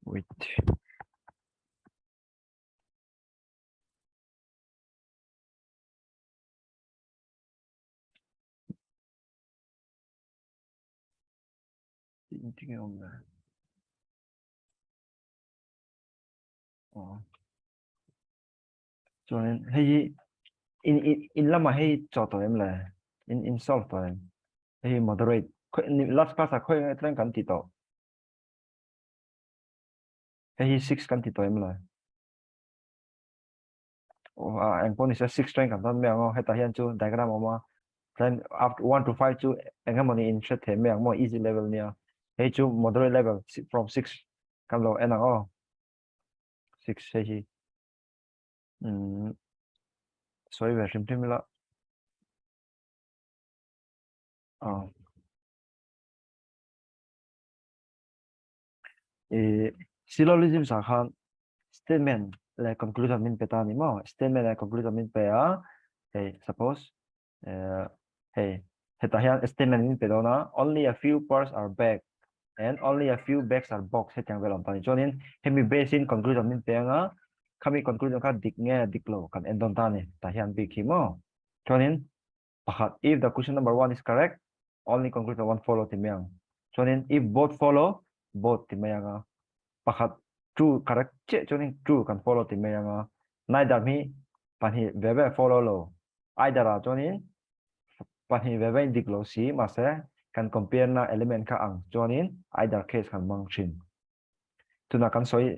Wait. Tinge awm le? Aw. Chuanin hei hi in in in lamah hei chaw tawh em le? In in solve tawh em? Hei hi moderate last class ah khawi thleng kan ti tawh. Hei hi 6 kan ti tawh em le? Oh, eng pawh ni se 6 thleng kan tan mai ang aw. Hetah hian chu diagram a awm a. Then after 1 to 5 chu eng emawni in hre thei mai ang maw easy level nia. Hei chu moderate level from 6 kan lo en ang aw. 6 hei hi. Sawi ve hrim hrim ila. Aw. E syllogism sa khan statement leh conclusion min pe ta ni maw? Statement leh conclusion min pe a. Hei suppose hei hetah hian statement min pe dawn a only a few parts are bagged and only a few bags are boxed hetiang vel awm ta ni. Chuanin hemi base in conclusion min pe anga khami conclusion kha dik nge dik lo kan en dawn ta ni. Tah hian bik hi maw? Chuanin pakhat if the question number 1 is correct only conclusion 1 follow ti mai ang. Chuanin if both follow both ti mai anga pakhat true correct chiah chuanin true kan follow ti mai anga neither hi pahnih ve ve follow lo either ah chuanin pahnih ve ve in dik lo si mahse kan compare na element kha ang chuanin either case kan hmang thin. Tunah kan sawi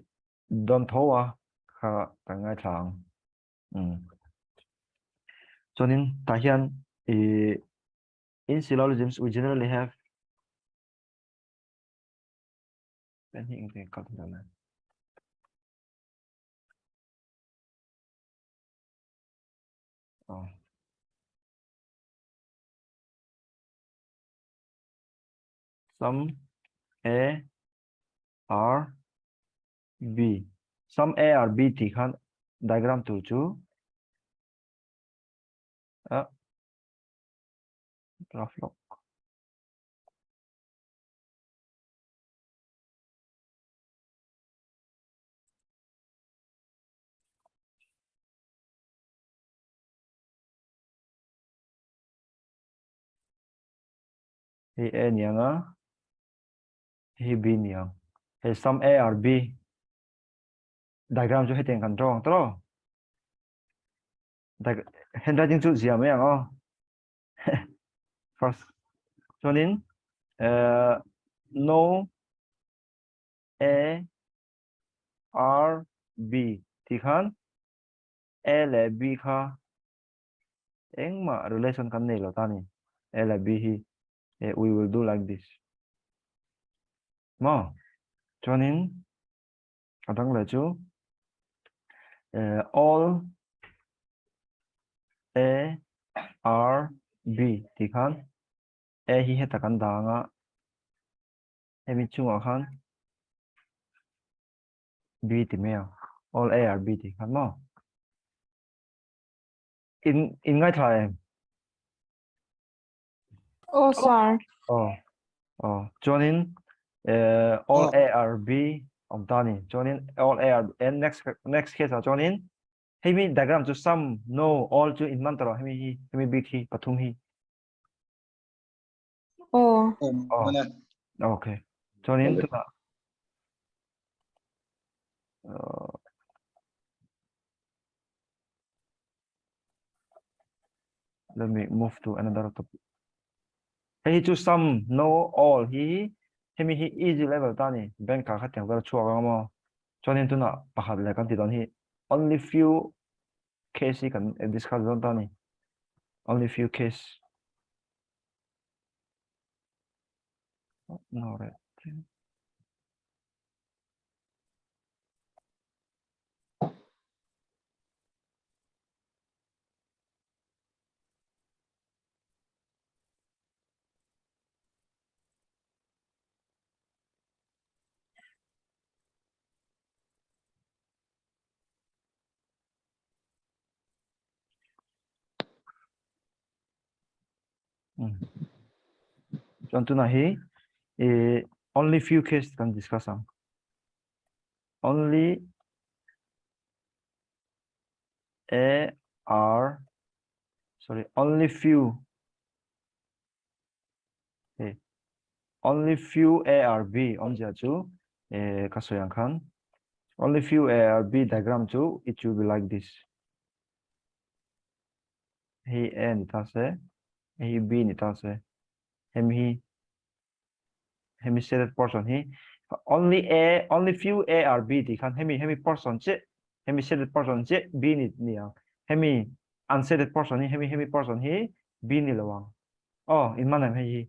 dawn tho a kha kan ngaithla ang. Chuanin tah hian in syllogisms we generally have pen hi engtin nge kal dan a? Aw. Some A R B. Some A R B tih khan diagram tur chu a graph lawk. Hei A ni ang a, hei B ni ang. Hei some A or B diagram chu hetiang kan draw ang tawh. Handwriting chu zia mai ang aw. First chuanin no A R B tih khan A leh B kha engmah relation kan nei lo ta ni. A leh B hi we will do like this. Maw? Chuanin a dang leh chu all A R B tih khan A hi heta kan dah anga hemi chungah khan B ti mai ang. All A R B tih khan maw? In in ngaithla em? Oh, sir. Oh. Oh, chuanin all A R B awm ta ni. Chuanin all A R and next next case ah chuanin hemi diagram chu some no all chu in man tawh hemi hi hemi bik hi pathum hi. Oh. Oh. Okay. Chuanin tunah Let me move to another topic. Hei hi chu some, no, all hi hemi hi easy level ta ni. Bank ah kha tiang vel chhuak ang maw. Chuanin tunah pakhat leh kan ti dawn hi only few case hi kan discuss dawn ta ni. Only few case. No, right. Chuan tunah hi i. Only few case kan discuss ang. Only A R sorry only few hey only few A R B awmzia chu eh ka sawi ang khan only few A R B diagram chu it will be like this hei A ni ta se hei B ni ta se hemi hi hemi shaded portion hi only A only few A or B ti khan hemi hemi portion che hemi shaded portion che B ni ni ang hemi unshaded portion hi hemi hemi portion hi B ni lo ang oh in man em hei hi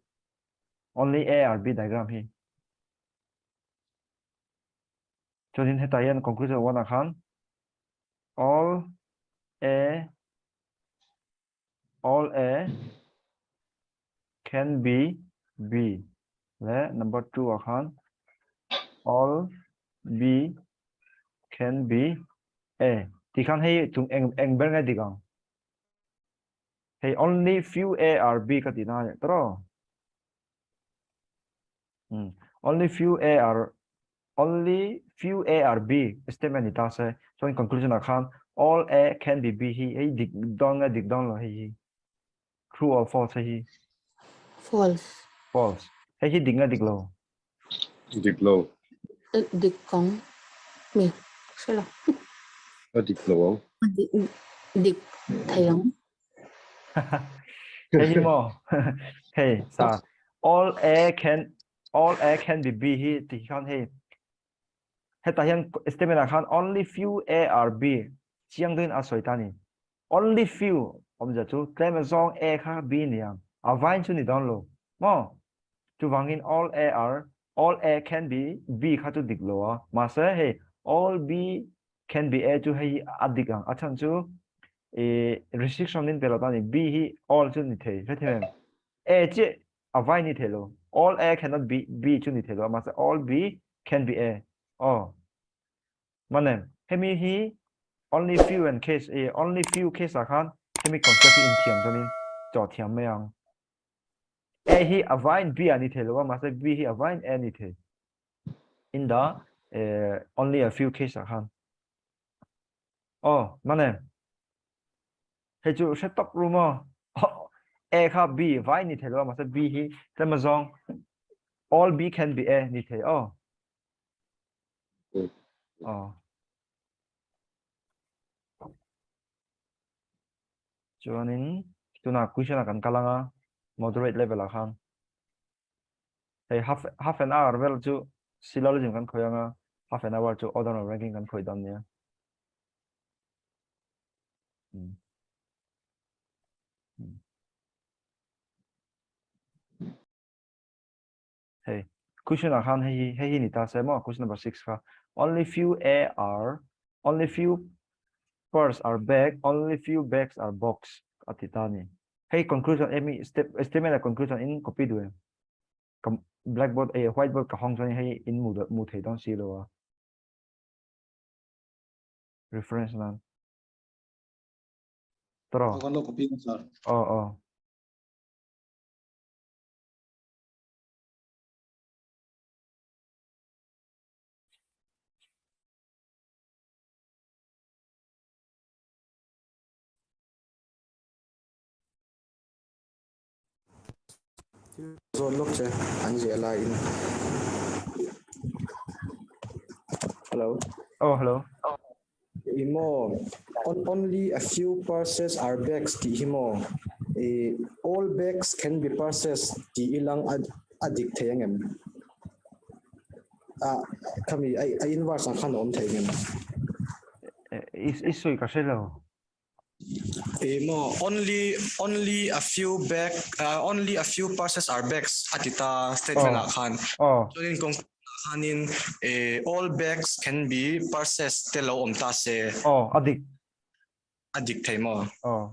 only A or B diagram hi chuanin hetah hian conclusion one ah khan all A all A can be B leh number 2 ah khan all B can be A ti khan hei chung eng eng ber nge dik ang hei only few A are B ka tih na a ni tawh Only few A are only few A are B statement ni ta se chuan conclusion ah khan all A can be B hi hei dik dawn nge dik dawn lo hei hi true or false hei hi False. False hei hi dik nge dik lo Dik lo. Dik kawng mi hre lo. A dik lo ang. Dik thei ang. Hei hi maw hei sa all A can all A can be B hi ti khan hei hetah hian statement ah khan only few A are B chiang deuhin a sawi ta ni only few awmzia chu tlem azawng A kha B ni ang a vain chu ni dawn lo maw chuvangin all A are all A can be B kha chu dik lo a mahse hei all B can be A chu hei a dik ang a chhan chu i restriction min pe lo ta ni B hi all chu ni thei hre thei em A chi a vai ni thei lo all A cannot be B chu ni thei lo mahse all B can be A oh manem hemi hi only few and case e only few case ah khan hemi concept hi in thiam chuanin chaw thiam mai ang A hi a vain B a ni thei lo a mahse B hi a vain A ni thei in the only a few case ah khan oh mane hei chu hre top ru maw A kha B vai ni thei lo mahse B hi tlem azawng all B can be A ni thei oh oh chuanin tuna question ah kan kal anga moderate level ah khan hei half half an hour vel chu syllogism kan khawih anga half an hour chu ordinal ranking kan khawih dawn nia. Hmm. Hmm. Hei question ah khan hei hi hei hi ni ta se maw question number 6 kha only few A are only few purse are bag only few bags are box a ti ta ni. Hei conclusion emi step statement a conclusion in copy duh em? Ka blackboard eh whiteboard ka hawng chuan hei in mu mu thei dawn si lo a. Reference nan. Tro. Kan lo copy sir. Oh oh. Zawn lawk che an ziah laiin. Hello. Oh, hello. I maw only a few purses are bags tih hi maw i all bags can be purses tih ilang a dik thei ang em? A khami a inverse ang khan a awm thei ang em? I sawi ka hre lo. Emaw only only a few bag uh, only a few purses are bags a ti ta statement ah khan chuanin conclusion ah khanin eh, all bags can be purses te lo awm ta se oh a dik a dik thei maw oh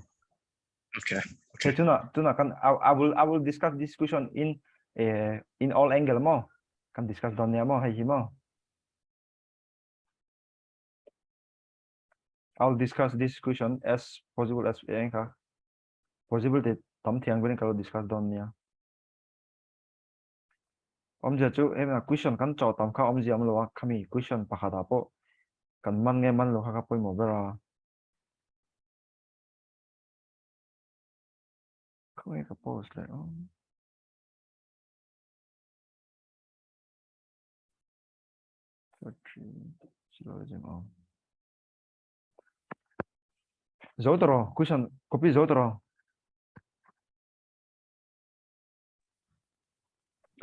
okay okay tuna tuna kan I, I will I will discuss this question in eh, in all angle mo kan discuss don nia mo hei hi mo I'll discuss this question as possible as eng kha possible te tam thiang berin ka lo discuss dawn nia. Awmzia chu hemi question kan chawh tam kha awmzia awm lo a, khami question pakhat ah pawh kan man nge man lo kha kha pawimawh ber a. Khawnge ka post leh aw. Zo ta rawh, question copy zo ta rawh.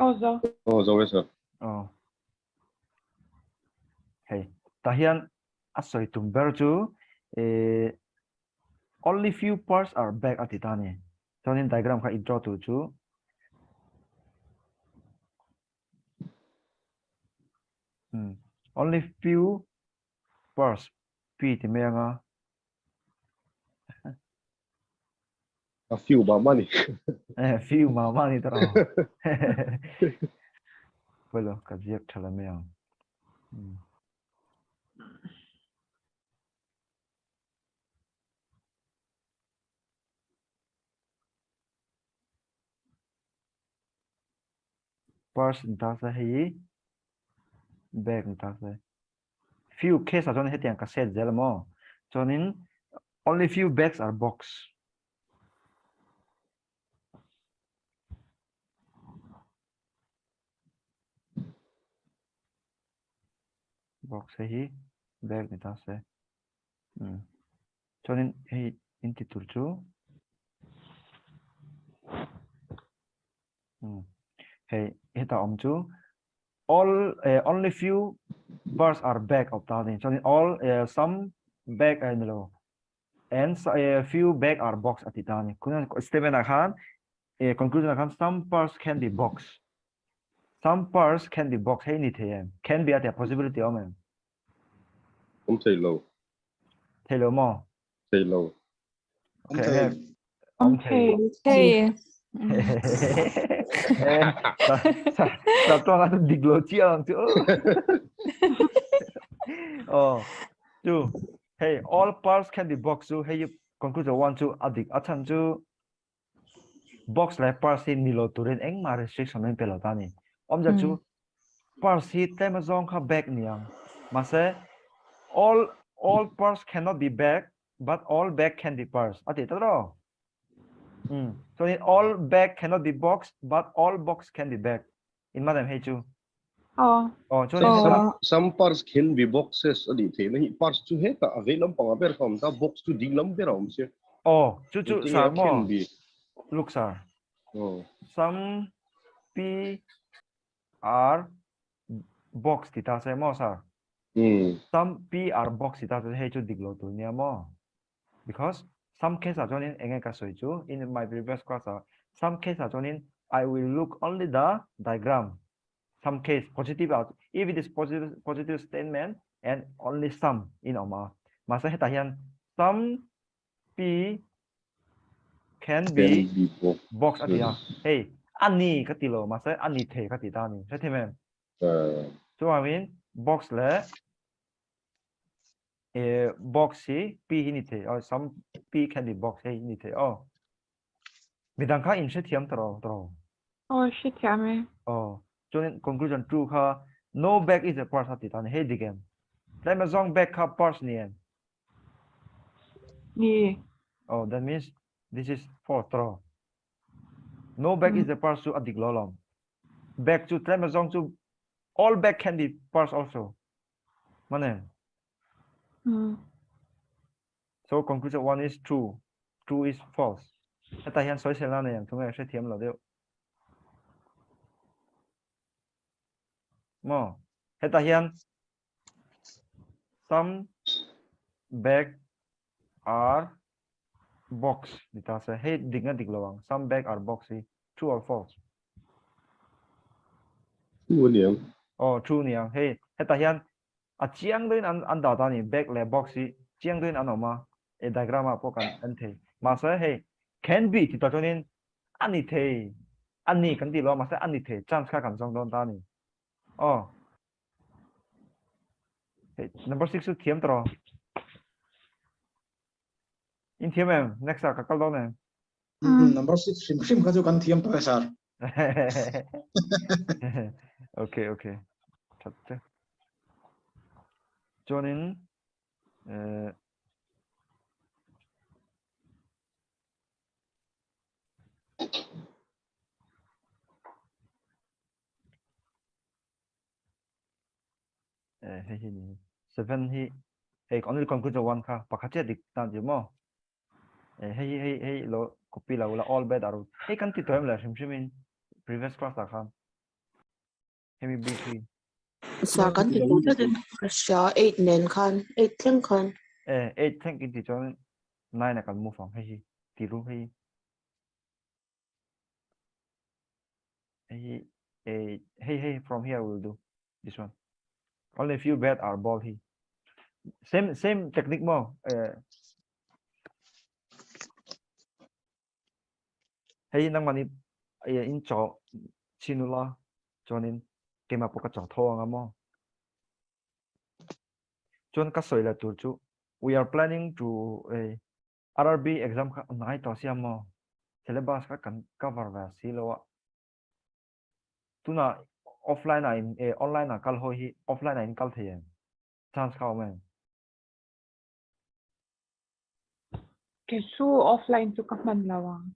Aw zo. Aw zo e sir. Aw. Hei, tah hian a sawi tum ber chu eh only few parts are back a ti ta ni. Chuanin diagram kha i draw tur chu Only few parts P ti mai anga. A few mah mah ni. Eh, few mah mah ni tawh. Pawilo, ka ziak tha la mai ang. Purse ni ta se hei bag ni ta se. Few case ah chuan hetiang ka set zel maw. Chuanin only few bags are box. Box hei hi bag ni ta se. Chuanin hei in ti tur chu Hei heta awm chu all only few birds are back of ta ni chuanin all some back a ni lo and few back are box a ti ta ni kuna statement ah khan conclusion ah khan some birds can be box some birds can be box hei ni thei em can be a tia possibility awm em Awm thei lo. Thei lo maw? Thei lo. Awm thei. Awm thei. Thei. Sa tuang a dik lo chiang chu. Oh, chu. Hey, all parts can be box chu. Hey, conclusion one chu adik a chan chu box le parts hi ni lo turin engmah restriction min pe lo ta ni. Awmzia chu parts hi tlem azawng kha bag ni ang. Mahse all all parts cannot be bag but all bag can be parts a ti ta ro. So in all bag cannot be box but all box can be bag. In madam hei chu. Aw. Aw chuan in Some, some parts can be boxes a nih theih na hi parts chu hetah a vei lampang ah ber kha a awm ta box chu ding lam ber a awm sia. Aw chu chu Engtin nge sar a maw? can be? Look sir. Aw. Some P R box ti ta se maw sir? Some P R box ti ta se hei chu dik lo tur nia maw? Because some case ah chuanin enge ka sawi chu in my previous class ah some case ah chuanin I will look only the diagram some case positive ah if it is positive positive statement and only some in awm a mahse hetah hian some P can be box a ti a hei a ni ka ti lo mahse a ni thei ka ti ta a ni hrethiam em chuvangin box leh eh box hi p hi ni thei oh some p can be box hei ni thei oh midang kha in hrethiam tawh tawh oh hrethiam e oh chuan conclusion 2 kha no bag is a purse a ti ta ni hei dik em tlem azawng bag kha purse ni em ni oh that means this is false tawh no bag is a purse chu a dik lo lawm bag chu tlem azawng chu all bag can be purse also Mane. So conclusion one is true, two is false. Heta hian sawi sel na nei ang thunge hre thiam lo deuh. Mo. Heta hian some bag are box ni ta se. Hei dik na dik lo ang. Some bag are box hi true or false? True aniang. Oh, true niang. Hei hetah hian a chiang deuhin an an dah ta ni bag leh box hi chiang deuhin an awm a. E diagram ah pawh kan en thei. Mahse hei can be ti tawh chuanin a ni thei a ni kan tih lo a mahse a ni thei chance kha kan zawng dawn ta a ni. Oh. Hei number 6 chu thiam tawh rawh. In thiam em? Next ah ka kal dawn em? Number 6 hrim hrim kha chu kan thiam tawh e sir. Okay okay. That che. Chuanin eh eh hei hi ni 7 hi hei only conclusion 1 kha pakhat chiah dik tan chu maw eh hei hi hei hei lo copy lo la all bad are hei kan ti tawh em le hrim hrim in previous class ah khan hemi bik hi Sa kan ti tawh tlat in ka hria 8 nen khan 8 thleng khan. Eh 8 thleng kin ti chuan 9 ah kan move ang hei hi ti ru hei hei hi eh hei hei from here we will do this one only few bad are ball hi same same technique mo eh Hei nangmah nih in caw chin u law cun in keimah pawh ka caw tho anga maw? Cun ka sawi le tur cu we are planning to RRB exam kha nai to sia maw? Syllabus kha kan cover ve si lo ah. Tuna offline ah in online ah kal hoi hi offline ah in kal thei em? Chance kha awm em? Kei chu offline chu ka hman lo ang.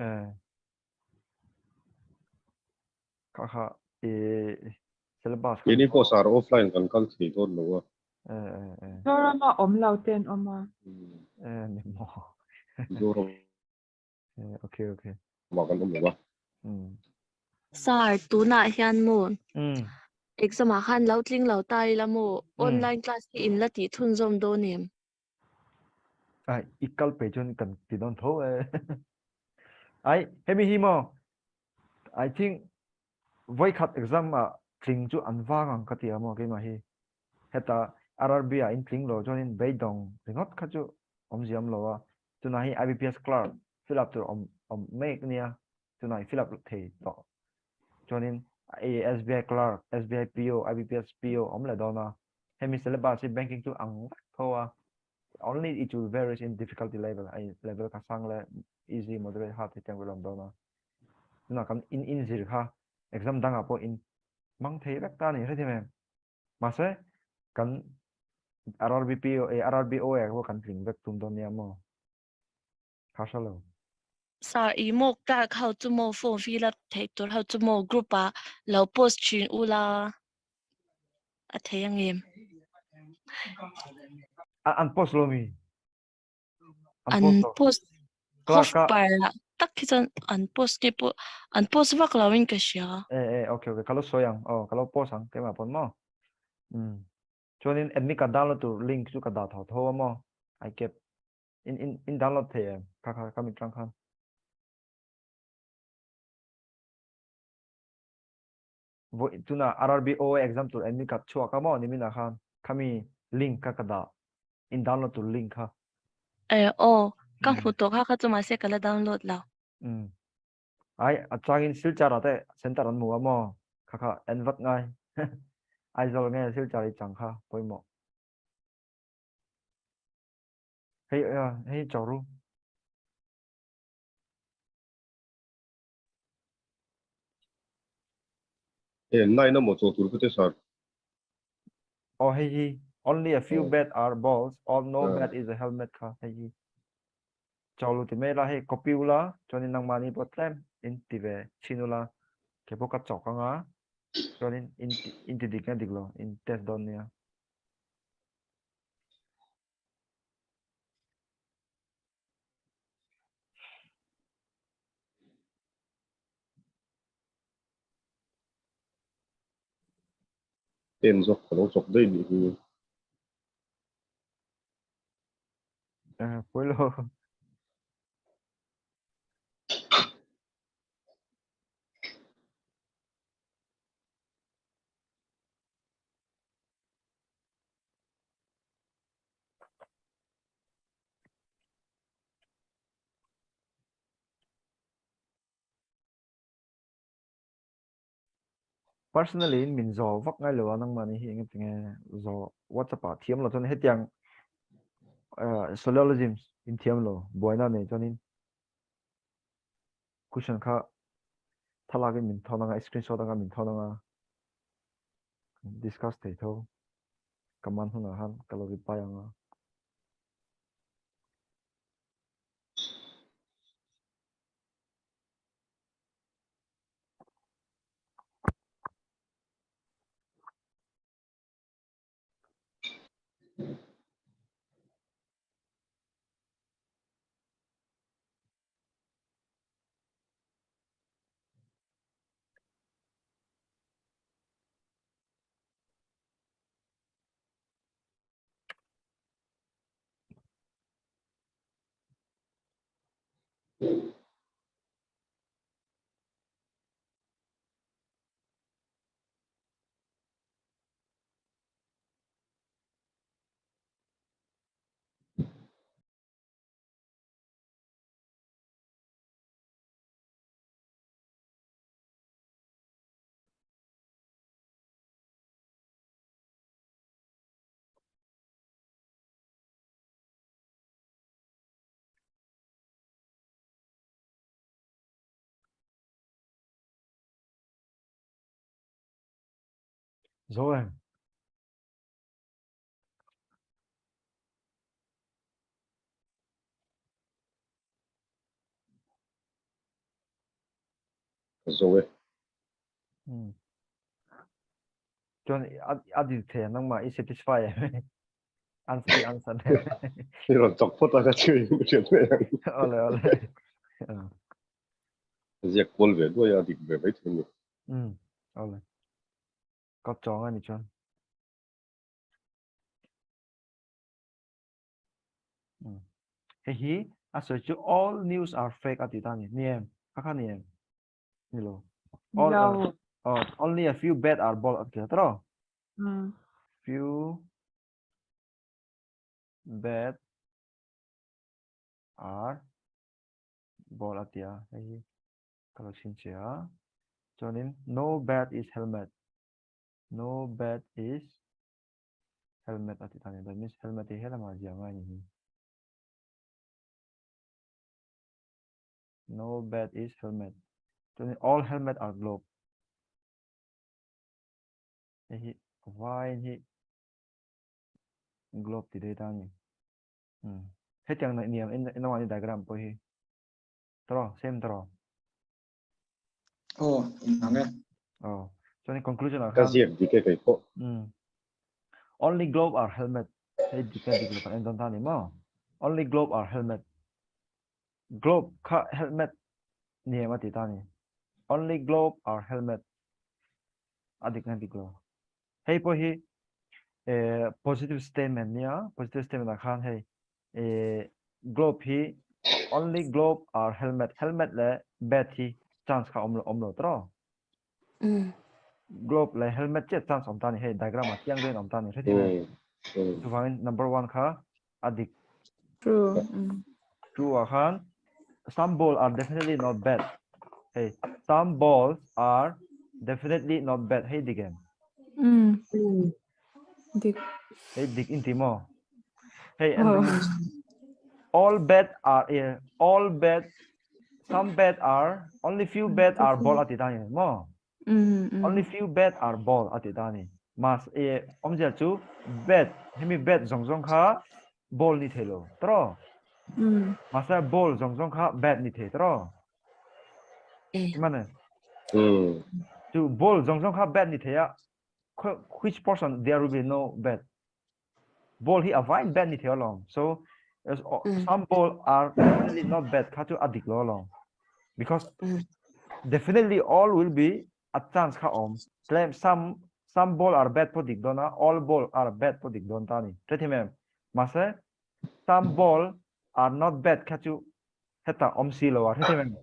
Eh. Kha kha e syllabus kha. Keini pawh sar offline kan kal thei dawn lo a. Eh eh eh. Zorama awm lo te an awm a. Eh ni maw. Zoram. Eh okay okay. Ma kan awm lo a. Sir, tunah hian maw exam ah khan lo tling lo ta ila maw online class hi in la tih chhunzawm dawn em? Ai, i kal pe chuan kan ti dawn tho e. Ai, hemi hi maw I think voi khat exam ah tling chu an vang ang ka ti a maw keimah hi. Heta RRB ah in tling lo chuan in beidawng ringawt kha chu awmzia awm lo a. Tunah hi IBPS clerk fill up tur awm awm mek nia tunah i fill up thei tawh chuanin SBI clerk SBI PO IBPS PO awm leh dawn a hemi syllabus hi banking chu ang vek tho a only it will varies in difficulty level ai level kha sang leh easy moderate hard hetiang vel awm dawn a tunah kan in in zir kha exam dangah pawh in hmang thei vek ta ni hrethiam em mahse kan RRBP RRBO pawh kan tling vek tum dawn nia maw Kha hre lo. Sir, i maw clerk ho chu maw form fill up theih tur ho chu maw group ah lo post thin ula a thei angem? An post lo mi? An post Clerk a par ah tak hi chuan an post nge pawh an post vak lo in ka hria. Eh eh okay okay ka lo sawi ang aw ka lo post ang keimah pawn maw. Um chuanin admit card download tur link chu ka dah tho tho a maw I kept In in in download thei em? Kha kha ka mit tang khan. Voi tuna RRB OA exam tur admit card chhuak a maw nimina khan khami link kha ka dah. In download tur link kha. Eh aw ka hmu tawh kha kha chu mahse ka la download lo. Um. Ai a changin Silchar ah te center an hmu a maw? Kha kha en vat ngai. Aizawl nge Silchar i chang kha pawimawh. Hei hei cho ru. E nine a maw chaw tur ka te sir. Oh hei hi only a few bad are balls all no bad is a helmet kha hei hi. Chaw lu ti mai la hei copy ula chuanin nangmahni pawh tlem in ti ve chhin ula ke pawh ka chawk anga chuanin in in ti dik nge dik lo in test dawn nia. En zawk ka lo chawk daih nih hi. Eh, pawi lo. Personally in min zo vak ngai lo a nangmah ni hi enge tinge zo WhatsApp ah thiam lo chuan hetiang syllogisms in thiam lo buaina nei chuanin question kha Thlalak in min thawn anga, screenshot anga min thawn anga. Discuss thei tho. Ka man hunah khan ka lo reply anga. Zo em? Zo e. Chuan a dik thei ang nangmah i satisfy em? Answer i answer. I rawn chawk phawt a ka chu i hriat mai ang. Awle awle. Ziak kual ve duai a dik ve mai thei ni. Awle. Ka chawng a ni chuan. Hei hi a sawi chu all news are fake a ti ta ni. Ni em? Kha kha ni em? Ni lo. All No. oh, only a few bad are ball a ti ta tawh. Few bad are ball a ti a. Hei hi ka lo chhinchhiah a. Chuanin no bad is helmet. No bad is helmet a ti ta ni. That means helmet hi helamah ziah ngai ni hi. No bad is helmet. Chuanin all helmet are globe. Hei hi vain hi globe ti daih ta ni. Hetiang na niam in awani diagram pawh hi. Tawh, same tawh. Aw, inang e. Aw, chuan conclusion ah Ka khan. ziak dik e kei pawh. Only globe are helmet. Hei dik a dik lo kan en dawn ta ni maw? Only globe are helmet. Globe kha helmet ni em a ti ta ni. Only globe are helmet. A dik na dik lo. Hei pawh hi positive statement nia, positive statement ah khan hei globe hi only globe are helmet helmet le bat hi chance kha om lo om lo tro globe le helmet che chance om ta ni hei diagram a chiang den om ta ni hre chuvangin number 1 kha adik true true a khan some ball are definitely not bad hey some balls are definitely not bad hei dik em Dik. Hei dik in ti maw? Hei and oh. all bad are eh, all bad some bad are only few bad are ball ati ta ni maw? Only few bad are ball ati ta ni. Mas e omzia chu bad hemi bad zong zong kha ball ni thelo tro. Masa ball zong zong kha bad ni the tro. Mane. Chu ball zong zong kha bad ni the a which portion there will be no bad ball hi a vain bad ni thei along so some ball are definitely not bad kha chu a dik lo along because definitely all will be a chance kha om tlem some some ball are bad po dik dona all ball are bad po dik don ta ni tre thim em mase some ball are not bad kha chu heta om si lo a tre thim em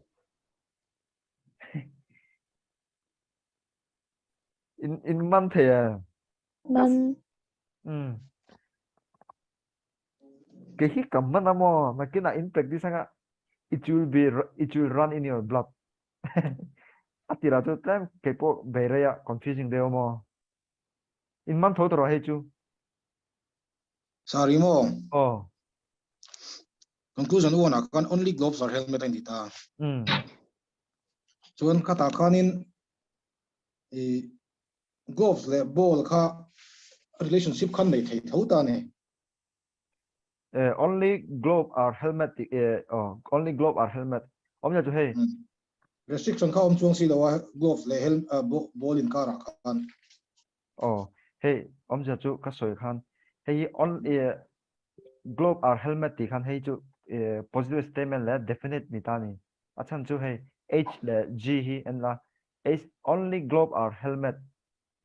In in man thei a. Man. Ke hi kam man amo nakin a in practice anga it will be it will run in your blood. Atira chu tlem ke po bereya confusing deuh mo. In man tho tro hei chu. Sorry mo. Oh. Conclusion one ah khan only gloves or helmet a in ti ta. Chuan khatah khanin i gloves leh ball kha relationship khan nei thei tho ta ni. Eh, only glove or helmet tih eh aw only glove or helmet awmzia chu hei. Restriction kha awm chuang si lo a gloves leh hel ball inkarah khan. Aw hei awmzia chu ka sawi khan hei hi only glove or helmet tih khan hei chu positive statement leh definite ni ta ni. A chhan chu hei H leh G hi en la H only glove or helmet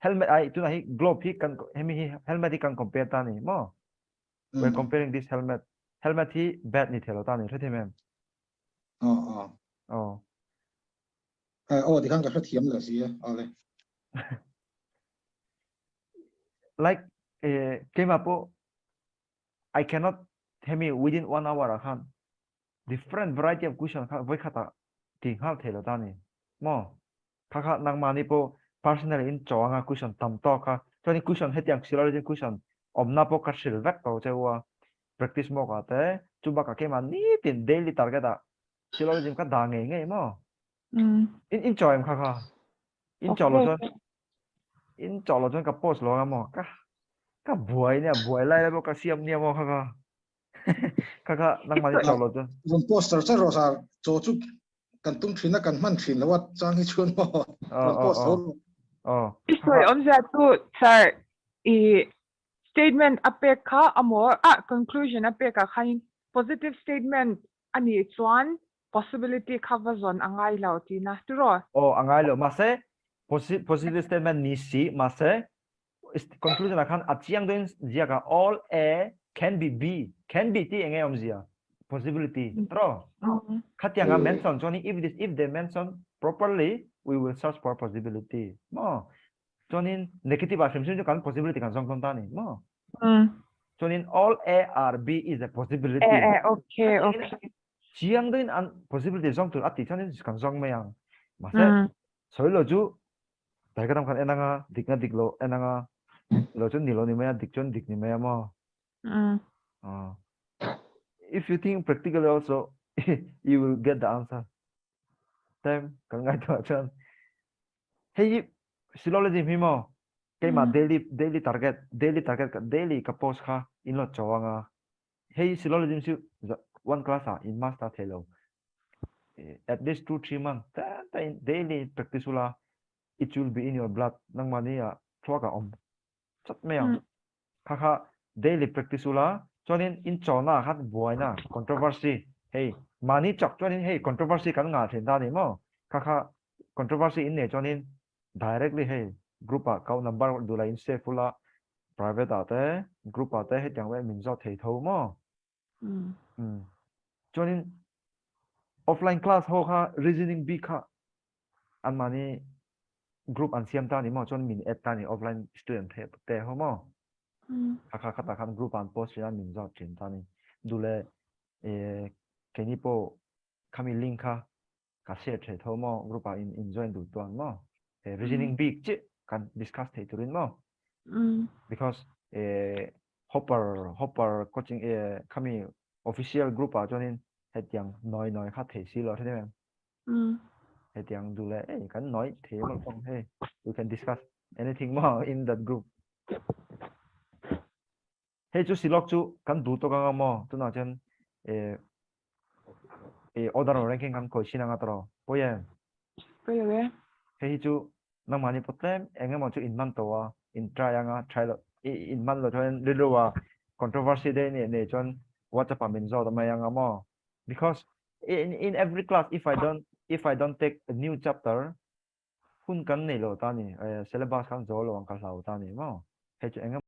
helmet ai tunah hi glove hi kan hemi hi helmet hi kan compare ta ni maw we're comparing this helmet helmet hi bad ni thelo ta ni hrethiam em aw aw aw aw tikhan ka hrethiam lo si ale like eh keimah pawh I cannot hemi within one hour ah khan different variety of question kha voi khata ti nghal thei lo ta ni maw kha kha nangmahni pawh personally in chaw anga question tam tawk kha chuan in question hetiang syllogism question awmna pawh ka hrilh vek tawh che u a practice mawk ah te chu bakah keimah nitin daily target ah syllogism ka dah ngei ngei maw in in chaw em kha kha in chaw lo chuan in chaw lo chuan ka post lo anga maw ka ka buai nia buai lai lai pawh ka siam nia maw kha kha kha kha nangmahni chaw lo chuan rawn poster char rawh sir chaw chu kan tum thin a kan hman thin lo a chang hi chuan maw rawn post tho rawh. Aw. I sawi awmzia chu sir i statement a pek kha amaw ah conclusion a pek ah khanin positive statement a nih chuan possibility kha va zawn a ngai lo tihna tiraw? Aw a ngai lo mahse positive statement ni si mahse conclusion ah khan a chiang deuhin ziak a all A can be B can be tih enge awmzia possibility tiraw khatiang a mention chuan if this if they mention properly we will search for possibility maw chuanin negative ah hrim hrim chu kan possibility kan zawng dawn ta ni maw chuanin all A or B is a possibility okay okay chiang deuhin an possibility zawng tur a tih chuanin kan zawng mai ang mahse sawi lo chu Diagram khan en anga dikna dik lo en anga lo chuan ni lo ni mai a dik chuan dik ni mai a maw if you think practically also you will get the answer time kan ngai tawh chuan hei hi syllogism hi maw keimah daily daily target daily target ka daily ka post kha in lo chaw anga hei syllogism chu one class ah in master thei lo at least 2 3 months ta ta in daily practice ula it will be in your blood nangmahni ah thluak ah awm chat mai ang kha kha daily practice ula chuanin in chawna ah khan buaina controversy hei mahni chak chuanin hei controversy kan ngah thin ta ni maw kha kha controversy in nei chuanin directly hei group ah kau number duhla in save ula private ah te group ah te hetiang vel min zawt thei tho maw chuanin offline class ho kha reasoning bik kha anmahni group an siam ta ni maw chuan min add ta ni offline student the te ho maw kha kha khatah khan group an post thin a min zawt thin ta ni duhle keini pawh khami link kha ka share thei tho maw group ah in in join duh chuan maw reasoning bik chiah kan discuss thei turin maw because hopper hopper coaching khami official group ah chuanin hetiang nawi nawi kha thei si lo hre em hetiang duh leh ei kan nawi thei em alawm hei we can discuss anything maw in that group hei chu silawk chu kan duh tawk anga maw tunah chuan eh order ranking kan khawih thin anga tawh pawi em pawi lo e hei hi chu nangmahni pawh tlem eng emaw chu in man tawh a in try anga try lo in man lo chuan rilru a controversy te nei nei chuan WhatsApp ah min zawt mai anga maw because in in every class if I don't if I don't take a new chapter hun kan nei lo ta ni syllabus kan zo lo ang ka hlau ta ni maw hei chu eng